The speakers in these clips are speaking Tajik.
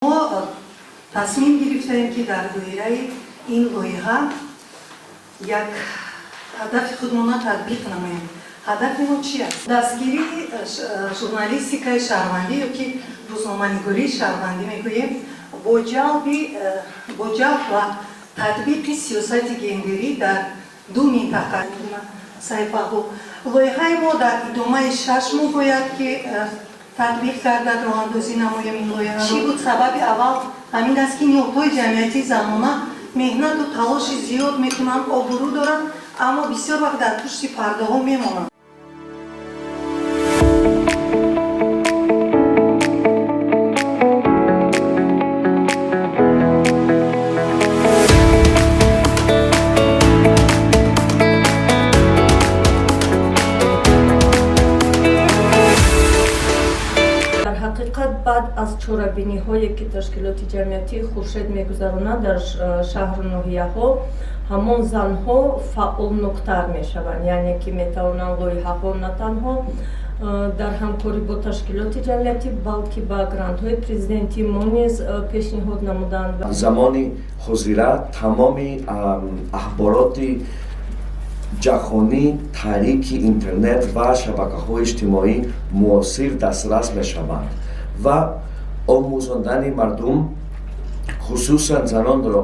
Мо тасмим гирифтаем, ки дар доираи ин лоиҳа як ҳадафи худмона татбиқ намоем. Ҳадафи мо чи аст? Дастгирии журналистикаи шаҳрвандӣ ё ки рӯзноманигории шаҳрвандӣ мегӯем, бо ҷалб ва татбиқи сиёсати гендерӣ дар ду минтақа саҳифаҳо. Лоиҳаи мо дар идомаи 6 моҳ бояд ки татбиқ гардад, роҳандозӣ намоем ин лоиҳаро. Чӣ буд сабаби? Аввал ҳамин аст, ки ниҳодҳои ҷамъиятии занона меҳнату талоши зиёд мекунанд, обрӯ доранд, аммо бисёр вақт дар пушти пардаҳо мемонанд. Дар ҳақиқат, баъд аз чорабиниҳое, ки ташкилоти ҷамъиятии Хуршед мегузаронад дар шаҳру ноҳияҳо, ҳамон занҳо фаъолноктар мешаванд, яъне ки метавонанд лоиҳаҳо на танҳо дар ҳамкорӣ бо ташкилоти ҷамъиятӣ, балки ба грантҳои президентӣ мо низ пешниҳод намуданд. Замони ҳозира тамоми ахбороти ҷаҳонӣ тариқи интернет ва шабакаҳои иҷтимоӣ муосир дастрас мешаванд ва омӯзондани мардум, хусусан занонро,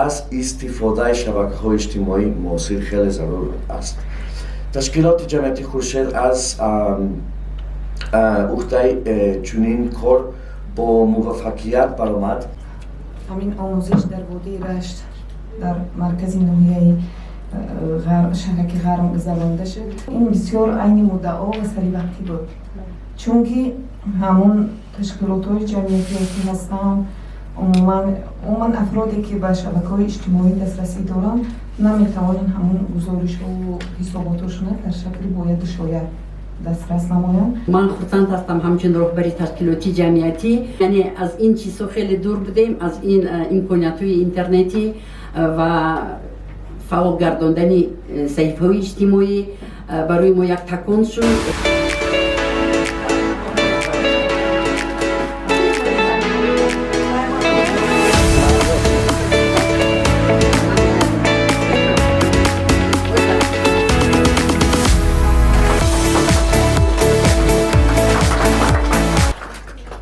аз истифодаи шабакаҳои иҷтимоӣ муосир хеле зарур аст. Ташкилоти ҷамъияти Хуршед аз уҳдаи чунин кор бо муваффақият баромад. Ҳамин омӯзиш дар водии Рашт, дар маркази ноҳияи шаҳраки Ғарм гузаронида шуд. Ин бисёр айни муддао ва саривақтӣ буд, чунки ҳамон ташкилотҳои ҷамъиятие, ки ҳастанд, умуман афроде, ки ба шабакаҳои иҷтимоӣ дастрасӣ доранд, наметавонанд ҳамон гузоришҳову ҳисоботҳошона дар шакли бояду шояд дастрас намоянд. Ман хурсанд ҳастам ҳамчун роҳбари ташкилоти ҷамъиятӣ, яъне аз ин чизҳо хеле дур будем, аз ин имкониятҳои интернетӣ ва фаъол гардондани саҳифаҳои иҷтимоӣ барои мо як такон шуд.